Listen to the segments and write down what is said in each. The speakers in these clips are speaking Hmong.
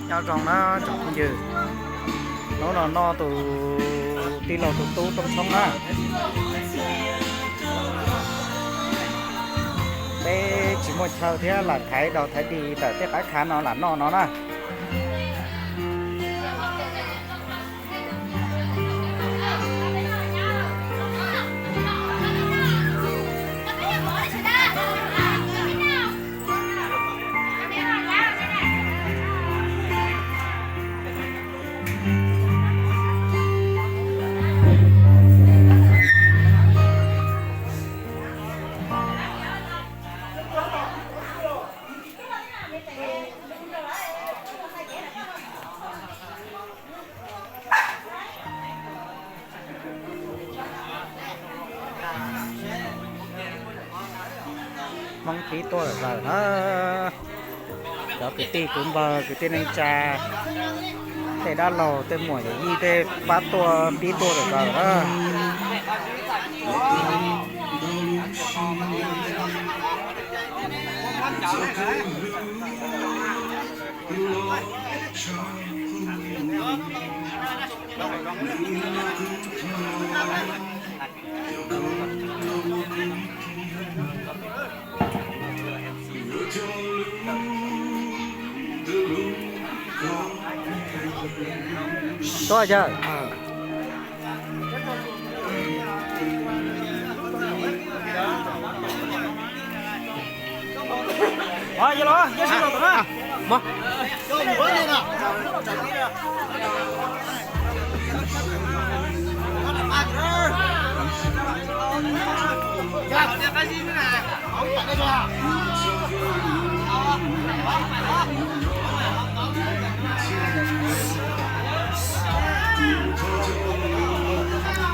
Nyob zoo na tsoom phooj ywg, hnub no noj tus tij laug tus tub rooj tshoob na. Peb tsis muaj chaw thiab lam thaiv dog thaiv dig ntawm tej qab khav no lam noj no na. Hmoob pib tuaj lawm na. Cov kwv tij kwv npawg kwv tij neej tsa, tej dab laug tej muam yawm yij tej pab tuaj pib tuaj lawm na. Tuaj yawg.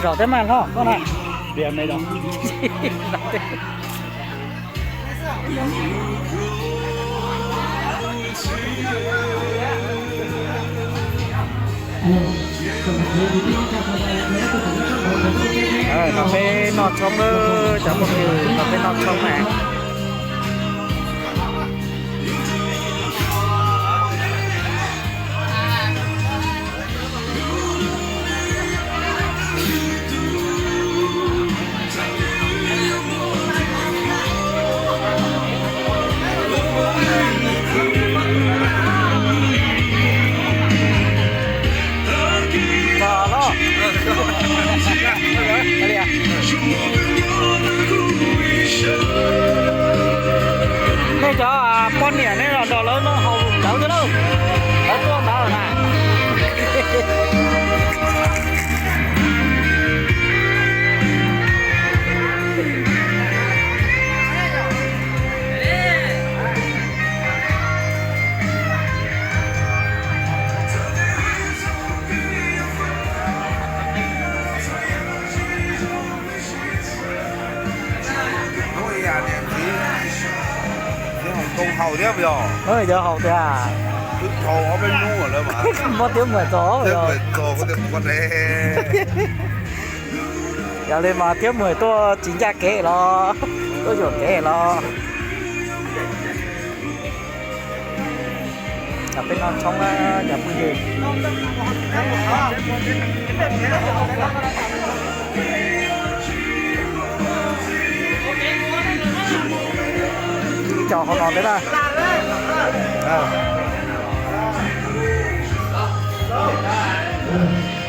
Zaum teb maj hlob koj na. Los peb noj tshoob lawm cov phooj ywg, los peb noj tshoob na. Nej cov poj niam nej los nrog lawv noj haus cawv thiab lauj, lawv tuaj ntawd na. Hnub ib yam niam txiv, txiv Hoo Koob haus thiab puas yog? Hnub no cov haus tiag. Twb haus ob peb hnub lawm mas. Muab Thiab Muas txog, Thiab Muas txog kuv tias ua ne. Yog li mas Thiab Muas tuaj tsis ncaj kev los, tuaj yuam kev los. Cov peb noj tshoob na cov phooj ywg. Ib co hauv no thiab na.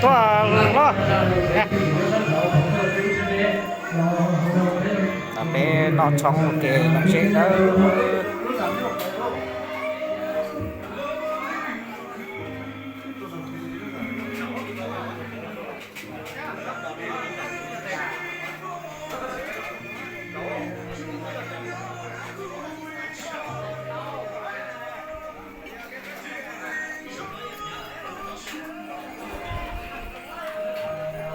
Tuaj los. Peb noj tshoob ua ke lom zem nawb.